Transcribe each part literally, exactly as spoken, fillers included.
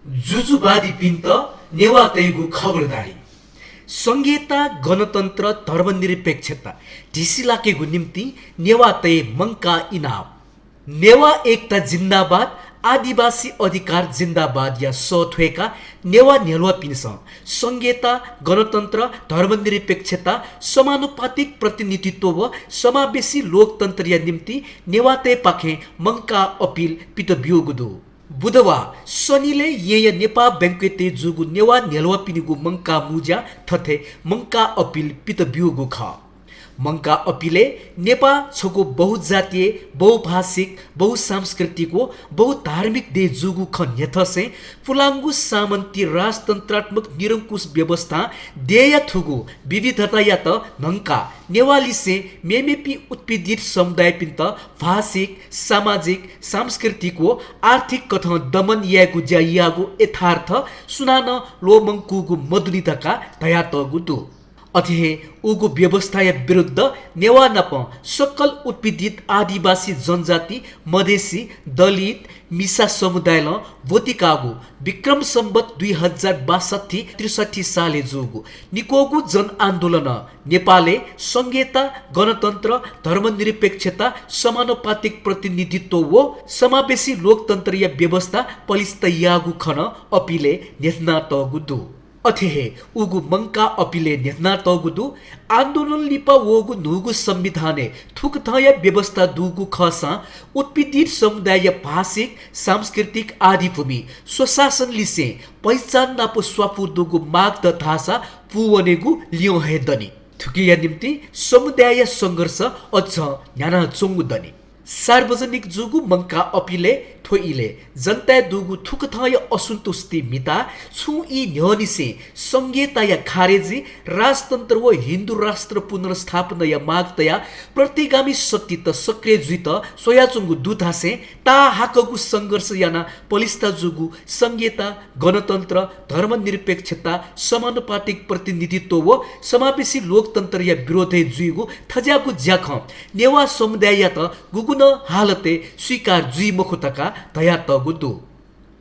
जुजुवादीपिन्त नेवाःतय्‌गु खबरदारी। संघीयता, गणतन्त्र, धर्मनिरपेक्षता धिसिलाकेगु निम्तिं नेवाःतय् मंकाः इनाप। नेवाः एकता जिन्दाबाद, आदिवासी अधिकार जिन्दाबादया सः थ्वय्‌काः नेवाः न्ह्यलुवापिन्सं संघीयता, गणतन्त्र, धर्मनिरपेक्षता, समानुपातिक प्रतिनिधित्व व समावेशी लोकतन्त्रया निम्तिं नेवाःतय्‌पाखें मंकाः अपिल पित ब्यूगु दु। बुधवाः सनिलय् येँया नेपाः बैंक्वेटय् जूगु नेवाः न्ह्यलुवापिनिगु मंकाः मुँज्यां थथे मंकाः अपिल पित ब्यूगु खः। मंकाः अपिलय् नेपाः छगू बहुजातीय, बहुभाषिक, बहुसांस्कृतिक व बहुधार्मिक देय् जूगु खँ न्ह्यथंसें पुलांगु सामन्ती राजतन्त्रात्मक निरंकुश व्यवस्थां देय्‌या थुगु विविधतायात न्हंकाः नेवाःलिसें मेमेपिं उत्पीडित समुदायपिन्त भाषिक, सामाजिक, सांस्कृतिक व आर्थिक कथं दमन यायेगु ज्या याःगु यथार्थ सुनानं ल्वःमंकूगु मदुनि धकाः धयातःगु दु। अथे हे उगु व्यवस्थाया विरुद्ध नेवाः नाप सकल उत्पीडित आदिवासी जनजाति, मधेसी, दलित, मिसा समुदायलं ब्वतिकाःगु विक्रम सम्वत दुई हजार बासठी त्रिसठी सालय् जूगु निक्वःगु जनआन्दोलनं नेपालय् संघीयता, गणतन्त्र, धर्मनिरपेक्षता, समानुपातिक प्रतिनिधित्व व समावेशी लोकतन्त्रया व्यवस्था पलिस्था याःगु खँ नं अपिलय् न्ह्यथनातःगु दु। अथे हे उगु मंकाः अपिलय् न्ह्यथनातःगु दु। आन्दोलन लिपा वःगु न्हूगु संविधानय् थुकथंया व्यवस्था दुगु खःसां उत्पीडित समुदायया भाषिक, सांस्कृतिक आदिभूमि स्वशासन लिसें पहिचान नाप स्वापू दुगु माग दत धाःसा पूवनेगु ल्यं हे दनि। थुकिया निम्तिं समुदायया संघर्ष अझ न्ह्यानाच्वंगु दनि। सार्वजनिक जूगु मंकाः अपिलय् थ्व इलय् जनताय् दुगु थुकथंया असन्तुष्टि म्हिताः छुं ई न्ह्यःनिसें संघीयताया खारेजी, राजतन्त्र व हिन्दू राष्ट्र पुनर्स्थापनाया माग तयाः प्रतिगामी शक्तित सक्रिय जुइत स्वयाच्वंगु दु धासें ताःहाकःगु संघर्ष यानाः पलिस्था जूगु संघीयता, गणतन्त्र, धर्मनिरपेक्षता, समानुपातिक प्रतिनिधित्व व समावेशी लोकतन्त्रया विरोधय् जुइगु थज्याःगु ज्याखँ नेवाः समुदाययात गुगुं नं हालतय् स्वीकार जुइ मखु धकाः धयातःगु दु।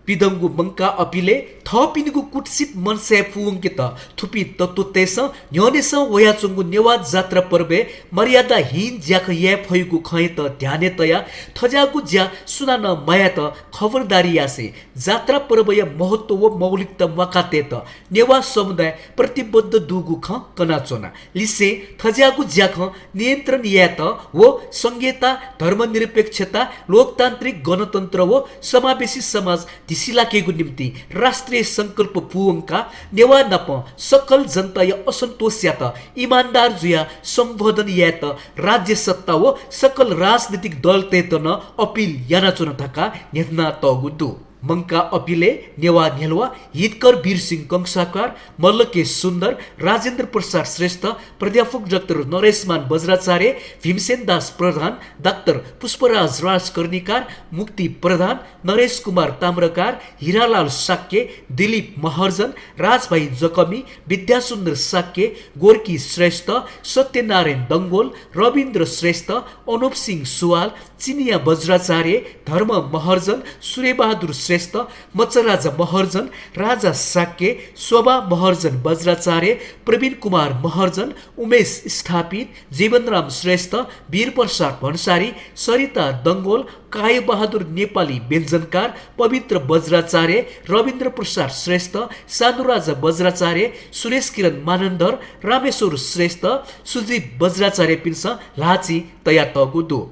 पिदंगु मंकाः अपिलय् थःपिनिगु कुत्सित मनसाय् पूवंकेत थुपिं तत्त्वतय्‌सं न्ह्यःनेसं वयाच्वंगु नेवाः जात्रा पर्वय् मर्यादाहीन ज्याखँ याये फइगु खँयात ध्यानय् तयाः थज्याःगु ज्या सुनानं मयायेत खबरदारी यासें जात्रा पर्वया महत्व व मौलिकता म्वाकातयेत नेवाः समुदाय प्रतिबद्ध दुगु खँ कनाच्वना। लिसें थज्याःगु ज्याखँ नियन्त्रण यायेत व संघीयता, धर्मनिरपेक्षता, लोकतान्त्रिक गणतन्त्र व समावेशी समाज धिसिलाकेगु निम्तिं राष्ट्रिय संकल्प पूवंकाः नेवाः नाप सकल जनताया असन्तोषयात इमानदार जुयाः सम्बोधन यायेत राज्य सत्ता व सकल राजनीतिक दलतय्‌त नं अपिल यानाच्वना धकाः न्ह्यथनातःगु दु। मंकाः अपिलय् नेवाः न्ह्यलुवा हितकर वीरसिंह कंसाकार, मल्ल के सुन्दर, राजेन्द्र प्रसाद श्रेष्ठ, प्राध्यापक डाक्टर नरेशमान बज्राचार्य, भीमसेन दास प्रधान, डाक्टर पुष्पराज राजकर्णिकार, मुक्ति प्रधान, नरेश कुमार ताम्रकार, हिरालाल शाक्य, दिलीप महर्जन, राजभाइ जकमी, विद्यासुन्दर शाक्य, गोर्की श्रेष्ठ, सत्यनारायण डंगोल, रविन्द्र श्रेष्ठ, अनुप सिंह सुवाल, चिनियाँ बज्राचार्य, धर्म महर्जन, सूर्यबहादुर श्रेष्ठ, मच्छराजा महर्जन, राजा शाक्य, शोभा महर्जन बज्राचार्य, प्रवीण कुमार महर्जन, उमेश स्थापित, जीवनराम श्रेष्ठ, वीरप्रसाद भन्सारी, सरिता डंगोल, कायबहादुर नेपाली व्यञ्जनकार, पवित्र बज्राचार्य, रविन्द्र प्रसाद श्रेष्ठ, सानुराजा बज्राचार्य, सुरेश किरण मानन्धर, रामेश्वर श्रेष्ठ, सुजीव बज्राचार्यपिन्सं ल्हाःचिं तयातःगु दु।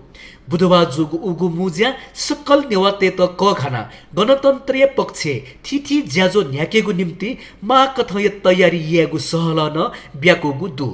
बुधबाः जूगु उगु मुँज्यां सकल नेवाःतय्‌त कःघानाः गणतन्त्रया पक्षय् थीथी ज्याझ्वः न्ह्याकेगु निम्तिं माःकथंया तयारी यायेगु सहलह नं ब्याकूगु दु।